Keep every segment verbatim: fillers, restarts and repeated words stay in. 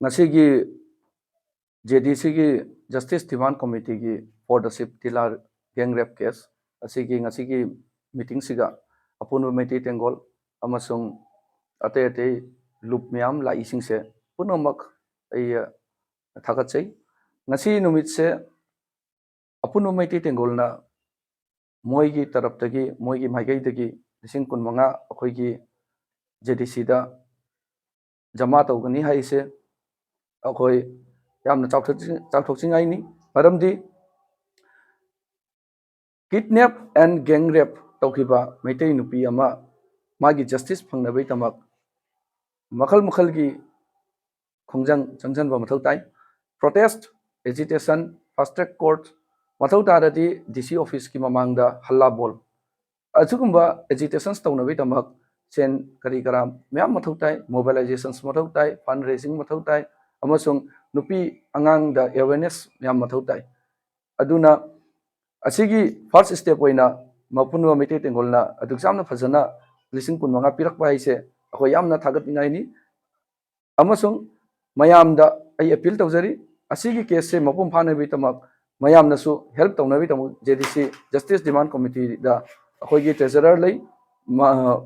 ꯉꯁꯤꯒꯤ ꯖꯦ ꯗꯤ ꯁꯤꯒꯤ Justice Demand Committeeꯒꯤ for the Sip Tila gang rape case ꯑꯁꯤꯒꯤ ꯉꯁꯤꯒꯤ ꯃꯤꯇꯤꯡꯁꯤꯒ ꯑꯄꯨꯟꯕ ꯃꯩꯇꯩ ꯇꯦꯡꯒꯣꯜ ꯑꯃꯁꯨꯡ ꯑꯇꯩ ꯑꯇꯩ ꯂꯨꯞ ꯃꯌꯥꯝ ꯂꯥꯛꯏꯁꯤꯡꯁꯦ ꯄꯨꯝꯅꯃꯛ ꯑꯩ ꯊꯥꯒꯠꯆꯩ꯫ ꯉꯁꯤ ꯅꯨꯃꯤꯠꯁꯦ ꯑꯄꯨꯟꯕ ꯃꯩꯇꯩ ꯇꯦꯡꯒꯣꯜꯅ ꯃꯣꯏꯒꯤ ꯇꯔꯞꯇꯒꯤ, ꯃꯣꯏꯒꯤ ꯃꯥꯏꯀꯩꯗꯒꯤ ꯂꯤꯁꯤꯡ ꯀꯨꯟꯃꯉꯥ ꯑꯩꯈꯣꯏꯒꯤ ꯖꯦ ꯗꯤ ꯁꯤꯗ ꯖꯃꯥ ꯇꯧꯒꯅꯤ ꯍꯥꯏꯁꯦ ꯑꯩꯈꯣꯏ ꯌꯥꯝꯅ ꯆꯥꯎꯊꯣꯛꯆ-, ꯆꯥꯎꯊꯣꯛꯆꯅꯤꯡꯉꯥꯏꯅꯤ꯫ ꯃꯔꯝꯗꯤ kidnap and gang rape ꯇꯧꯈꯤꯕ ꯃꯩꯇꯩ ꯅꯨꯄꯤ ꯑꯃ ꯃꯥꯒꯤ justice ꯐꯪꯅꯕꯒꯤꯗꯃꯛ ꯃꯈꯜ ꯃꯈꯜꯒꯤ ꯈꯣꯡꯖꯪ ꯆꯪꯁꯤꯟꯕ ꯃꯊꯧ ꯇꯥꯏ꯫ Protest, agitation, fast track court, ꯃꯊꯧ ꯇꯥꯔꯗꯤ ꯗꯤ ꯁꯤ officeꯀꯤ ꯃꯃꯥꯡꯗ ꯍꯜꯂꯥ ꯕꯣꯜ, ꯑꯁꯤꯒꯨꯝꯕ agitations ꯇꯧꯅꯕꯒꯤꯗꯃꯛ ꯁꯦꯟ ꯀꯔꯤ ꯀꯔꯥ ꯃꯌꯥꯝ ꯃꯊꯧ ꯇꯥꯏ, mobilizations ꯃꯊꯧ ꯇꯥꯏ, fund raising ꯃꯊꯧ ꯇꯥꯏ, ꯑꯃꯁꯨꯡ ꯅꯨꯄꯤ ꯑꯉꯥꯡꯗ awareness ꯃꯌꯥꯝ ꯃꯊꯧ ꯇꯥꯏ꯫ ꯑꯗꯨꯅ ꯑꯁꯤꯒꯤ first step ꯑꯣꯏꯅ ꯃꯄꯨꯟꯕ ꯃꯩꯇꯩ ꯇꯦꯡꯒꯣꯜꯅ ꯑꯗꯨꯛ ꯌꯥꯝꯅ ꯐꯖꯅ ꯂꯤꯁꯤꯡ ꯀꯨꯟꯃꯉꯥ ꯄꯤꯔꯛꯄ ꯍꯥꯏꯁꯦ ꯑꯩꯈꯣꯏ ꯌꯥꯝꯅ ꯊꯥꯒꯠꯅꯤꯡꯉꯥꯏꯅꯤ꯫ ꯑꯃꯁꯨꯡ ꯃꯌꯥꯝꯗ ꯑꯩ appeal ꯇꯧꯖꯔꯤ, ꯑꯁꯤꯒꯤ caseꯁꯦ ꯃꯄꯨꯡ ꯐꯥꯅꯕꯒꯤꯗꯃꯛ ꯃꯌꯥꯝꯅꯁꯨ help ꯇꯧꯅꯕꯒꯤꯗꯃꯛ ꯖꯦ ꯗꯤ ꯁꯤ Justice Demand Committeeꯗ ꯑꯩꯈꯣꯏꯒꯤ treasurer ꯂꯩ, ꯃ-,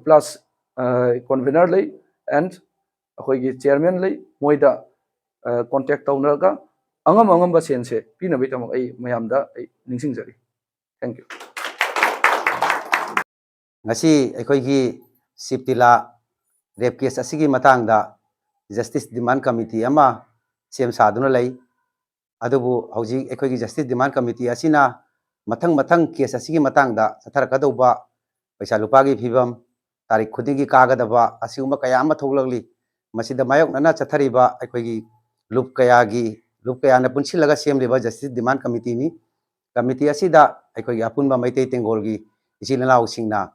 plus, ꯑ, convener ꯂꯩ, and ꯑꯩꯈꯣꯏꯒꯤ chairman ꯂꯩ, ꯃꯣꯏꯗ, ꯑ, contact ꯇꯧꯅꯔꯒ ꯑꯉꯝ ꯑꯉꯝꯕ ꯁꯦꯟꯁꯦ ꯄꯤꯅꯕꯒꯤꯗꯃꯛ ꯑꯩ ꯃꯌꯥꯝꯗ ꯑꯩ ꯅꯤꯡꯁꯤꯡꯖꯔꯤ꯫ Thank you꯫ ꯉꯁꯤ ꯑꯩꯈꯣꯏꯒꯤ ꯁꯤꯞ ꯇꯤꯂꯥ rape case ꯑꯁꯤꯒꯤ ꯃꯇꯥꯡꯗ Justice Demand Committee ꯑꯃ ꯁꯦꯝ ꯁꯥꯗꯨꯅ ꯂꯩ꯫ ꯑꯗꯨꯕꯨ ꯍꯧꯖꯤꯛ ꯑꯩꯈꯣꯏꯒꯤ Justice Demand Committee ꯑꯁꯤꯅ ꯃꯊꯪ ꯃꯊꯪ case ꯑꯁꯤꯒꯤ ꯃꯇꯥꯡꯗ ꯆꯠꯊꯔꯛꯀꯗꯧꯕ ꯄꯩꯁꯥ ꯂꯨꯄꯥꯒꯤ ꯐꯤꯕꯝ, ꯇꯥꯔꯤꯛ ꯈꯨꯗꯤꯡꯒꯤ ꯀꯥꯒꯗꯕ ꯑꯁꯤꯒꯨꯝꯕ ꯀꯌꯥ ꯑꯃ ꯊꯣꯛꯂꯛꯂꯤ꯫ ꯃꯁꯤꯗ ꯃꯥꯌꯣꯛꯅꯅ ꯆꯠꯊꯔꯤꯕ ꯑꯩꯈꯣꯏꯒꯤ ꯂꯨꯞ ꯀꯌꯥꯒꯤ, ꯂꯨꯞ ꯀꯌꯥꯅ ꯄꯨꯟꯁꯤꯜꯂꯒ ꯁꯦꯝꯂꯤꯕ Justice Demand Committeeꯅꯤ꯫ Committee ꯑꯁꯤꯗ ꯑꯩꯈꯣꯏꯒꯤ ꯑꯄꯨꯟꯕ ꯃꯩꯇꯩ ꯇꯦꯡꯒꯣꯜꯒꯤ ꯏꯆꯤꯜ ꯏꯅꯥꯎꯁꯤꯡꯅ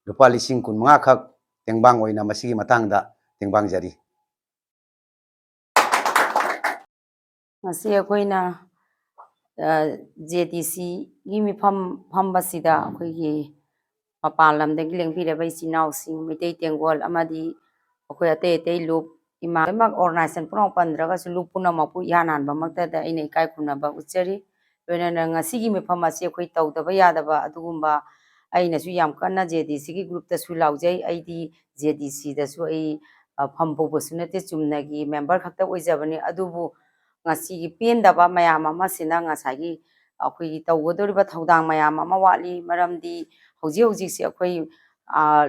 ꯂꯨꯄꯥ ꯂꯤꯁꯤꯡ ꯀꯨꯟꯃꯉꯥ ꯈꯛ ꯇꯦꯡꯕꯥꯡ ꯑꯣꯏꯅ ꯃꯁꯤꯒꯤ ꯃꯇꯥꯡꯗ ꯇꯦꯡꯕꯥꯡꯖꯔꯤ꯫ ꯉꯁꯤ ꯑꯩꯈꯣꯏꯅ, ꯑ, ꯖꯦ ꯗꯤ ꯁꯤꯒꯤ ꯃꯤꯐꯝ ꯐꯝꯕꯁꯤꯗ ꯑꯩꯈꯣꯏꯒꯤ ꯃꯄꯥꯟ ꯂꯝꯗꯒꯤ ꯂꯦꯡꯕꯤꯔꯕ ꯏꯆꯤꯟ ꯏꯅꯥꯎꯁꯤꯡ, ꯃꯩꯇꯩ ꯇꯦꯡꯒꯣꯜ ꯑꯃꯗꯤ ꯑꯩꯈꯣꯏ ꯑꯇꯩ ꯑꯇꯩ ꯂꯨꯞ ꯏꯃꯥ ꯂꯣꯏꯅꯃꯛ organization ꯄꯨꯝꯅꯃꯛ ꯄꯟꯗ꯭ꯔꯒꯁꯨ ꯂꯨꯞ ꯄꯨꯝꯅꯃꯛꯄꯨ ꯏꯍꯥꯟ ꯍꯥꯟꯕꯃꯛꯇꯗ ꯑꯩꯅ ꯏꯀꯥꯏ ꯈꯨꯝꯅꯕ ꯎꯠꯆꯔꯤ꯫ ꯂꯣꯏꯅꯅ ꯉꯁꯤꯒꯤ ꯃꯤꯐꯝ ꯑꯁꯤ ꯑꯩꯈꯣꯏ ꯇꯧꯗꯕ ꯌꯥꯗꯕ ꯑꯗꯨꯒꯨꯝꯕ ꯑꯩꯅꯁꯨ ꯌꯥꯝ ꯀꯟꯅ JDC ꯒꯤ group ꯇꯁꯨ ꯂꯥꯎꯖꯩ꯫ ꯑꯩꯗꯤ JDC ꯗꯁꯨ ꯑꯩ, ꯑ, ꯐꯝ ꯄꯨꯕꯁꯨ ꯅꯠꯇꯦ, ꯆꯨꯝꯅꯒꯤ member ꯈꯛꯇ ꯑꯣꯏꯖꯕꯅꯤ꯫ ꯑꯗꯨꯕꯨ ꯉꯁꯤꯒꯤ ꯄꯦꯟꯗꯕ ꯃꯌꯥꯝ ꯑꯃꯁꯤꯅ ꯉꯁꯥꯏꯒꯤ ꯑꯩꯈꯣꯏꯒꯤ ꯇꯧꯒꯗꯧꯔꯤꯕ ꯊꯧꯗꯥꯡ ꯃꯌꯥꯝ ꯑꯃ ꯋꯥꯠꯂꯤ꯫ ꯃꯔꯝꯗꯤ ꯍꯧꯖꯤꯛ ꯍꯧꯖꯤꯛꯁꯦ ꯑꯩꯈꯣꯏ, ꯑ,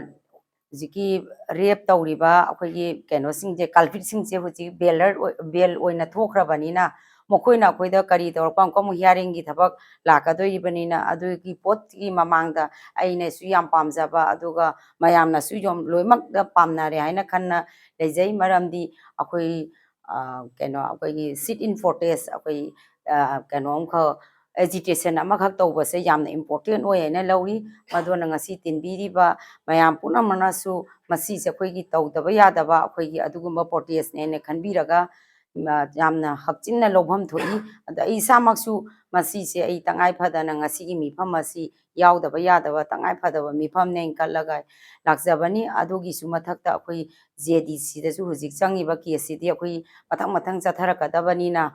ꯍꯧꯖꯤꯛꯀꯤ rape ꯇꯧꯔꯤꯕ ꯑꯩꯈꯣꯏꯒꯤ ꯀꯩꯅꯣꯁꯤꯡꯁꯦ, culprit ꯁꯤꯡꯁꯦ ꯍꯧꯖꯤꯛ bail ꯑꯣꯏ-, bail ꯑꯣꯏꯅ ꯊꯣꯛꯈ꯭ꯔꯕꯅꯤꯅ ꯃꯈꯣꯏꯅ ꯑꯩꯈꯣꯏꯗ ꯀꯔꯤ ꯇꯧꯔꯛꯄ, ꯑꯃꯨꯛꯀ ꯑꯃꯨꯛ hearing ꯒꯤ ꯊꯕꯛ ꯂꯥꯛꯀꯗꯣꯔꯤꯕꯅꯤꯅ ꯑꯗꯨꯒꯤ ꯄꯣꯠꯀꯤ ꯃꯃꯥꯡꯗ ꯑꯩꯅꯁꯨ ꯌꯥꯝ ꯄꯥꯝꯖꯕ, ꯑꯗꯨꯒ ꯃꯌꯥꯝꯅꯁꯨ ꯌꯥꯝ ꯂꯣꯏꯅꯃꯛꯇ ꯄꯥꯝꯅꯔꯦ ꯍꯥꯏꯅ ꯈꯟꯅ ꯂꯩꯖꯩ꯫ ꯃꯔꯝꯗꯤ ꯑꯩꯈꯣꯏ, ꯑ, ꯀꯩꯅꯣ, ꯑꯩꯈꯣꯏꯒꯤ sit in protest, ꯑꯩꯈꯣꯏ, ꯑ, ꯀꯩꯅꯣ ꯑꯃꯈꯛ, agitation ꯑꯃꯈꯛ ꯇꯧꯕꯁꯦ ꯌꯥꯝꯅ important ꯑꯣꯏ ꯍꯥꯏꯅ ꯂꯧꯏ꯫ ꯃꯗꯨꯅ ꯉꯁꯤ ꯇꯤꯟꯕꯤꯔꯤꯕ ꯃꯌꯥꯝ ꯄꯨꯝꯅꯃꯛꯅꯁꯨ ꯃꯁꯤꯁꯦ ꯑꯩꯈꯣꯏꯒꯤ ꯇꯧꯗꯕ ꯌꯥꯗꯕ ꯑꯩꯈꯣꯏꯒꯤ ꯑꯗꯨꯒꯨꯝꯕ protest ꯅꯦꯅ ꯈꯟꯕꯤꯔꯒ, ꯃ-, ꯌꯥꯝꯅ ꯍꯛꯆꯤꯟꯅ ꯂꯧꯐꯝ ꯊꯣꯛꯏ꯫ ꯑꯗꯣ ꯑꯩ ꯏꯁꯥꯃꯛꯁꯨ ꯃꯁꯤꯁꯦ ꯑꯩ ꯇꯉꯥꯏ ꯐꯗꯅ ꯉꯁꯤꯒꯤ ꯃꯤꯐꯝ ꯑꯁꯤ ꯌꯥꯎꯗꯕ ꯌꯥꯗꯕ ꯇꯉꯥꯏ ꯐꯗꯕ ꯃꯤꯐꯝꯅꯦꯅ ꯈꯜꯂꯒ ꯂꯥꯛꯆꯕꯅꯤ꯫ ꯑꯗꯨꯒꯤꯁꯨ ꯃꯊꯛꯇ ꯑꯩꯈꯣꯏ JDC ꯗꯁꯨ ꯍꯧꯖꯤꯛ ꯆꯪꯉꯤꯕ case ꯁꯤꯗꯤ ꯑꯩꯈꯣꯏ ꯃꯊꯪ ꯃꯊꯪ ꯆꯠꯊꯔꯛꯀꯗꯕꯅꯤꯅ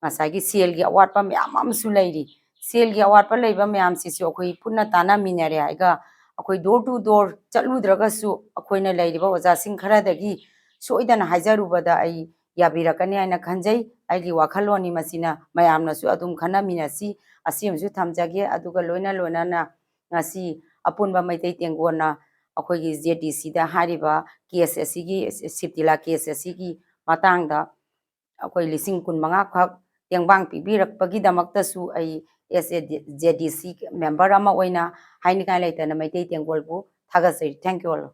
ꯉꯁꯥꯏꯒꯤ ꯁꯦꯜꯒꯤ ꯑꯋꯥꯠꯄ ꯃꯌꯥꯝ ꯑꯃꯁꯨ ꯂꯩꯔꯤ꯫ ꯁꯦꯜꯒꯤ ꯑꯋꯥꯠꯄ ꯂꯩꯕ ꯃꯌꯥꯝꯁꯤꯁꯨ ꯑꯩꯈꯣꯏ ꯄꯨꯟꯅ ꯇꯥꯟꯅꯃꯤꯟꯅꯔꯦ ꯍꯥꯏꯔꯒ ꯑꯩꯈꯣꯏ door to door ꯆꯠꯂꯨꯗ꯭ꯔꯒꯁꯨ ꯑꯩꯈꯣꯏꯅ ꯂꯩꯔꯤꯕ ꯑꯣꯖꯥꯁꯤꯡ ꯈꯔꯗꯒꯤ ꯁꯣꯏꯗꯅ ꯍꯥꯏꯖꯔꯨꯕꯗ ꯑꯩ ꯌꯥꯕꯤꯔꯛꯀꯅꯤ ꯍꯥꯏꯅ ꯈꯟꯖꯩ꯫ ꯑꯩꯒꯤ ꯋꯥꯈꯜꯂꯣꯟꯅꯤ ꯃꯁꯤꯅ, ꯃꯌꯥꯝꯅꯁꯨ ꯑꯗꯨꯝ ꯈꯟꯅꯃꯤꯟꯅꯁꯤ꯫ ꯑꯁꯤ ꯑꯃꯁꯨ ꯊꯝꯖꯒꯦ꯫ ꯑꯗꯨꯒ ꯂꯣꯏꯅ ꯂꯣꯏꯅꯅ ꯉꯁꯤ ꯑꯄꯨꯟꯕ ꯃꯩꯇꯩ ꯇꯦꯡꯒꯣꯟꯅ ꯑꯩꯈꯣꯏꯒꯤ JDC ꯗ ꯍꯥꯏꯔꯤꯕ case ꯑꯁꯤꯒꯤ, ꯁꯤꯞꯇꯤꯂꯥ case ꯑꯁꯤꯒꯤ ꯃꯇꯥꯡꯗ ꯑꯩꯈꯣꯏ ꯂꯤꯁꯤꯡ ꯀꯨꯟꯃꯉꯥ ꯈꯛ ꯇꯦꯡꯕꯥꯡ ꯄꯤꯕꯤꯔꯛꯄꯒꯤꯗꯃꯛꯇꯁꯨ ꯑꯩ as a JDC member ꯑꯃ ꯑꯣꯏꯅ ꯍꯥꯏꯅꯤꯡꯉꯥꯏ ꯂꯩꯇꯅ ꯃꯩꯇꯩ ꯇꯦꯡꯒꯣꯜꯕꯨ ꯊꯥꯒꯠꯆꯔꯤ꯫ Thank you all.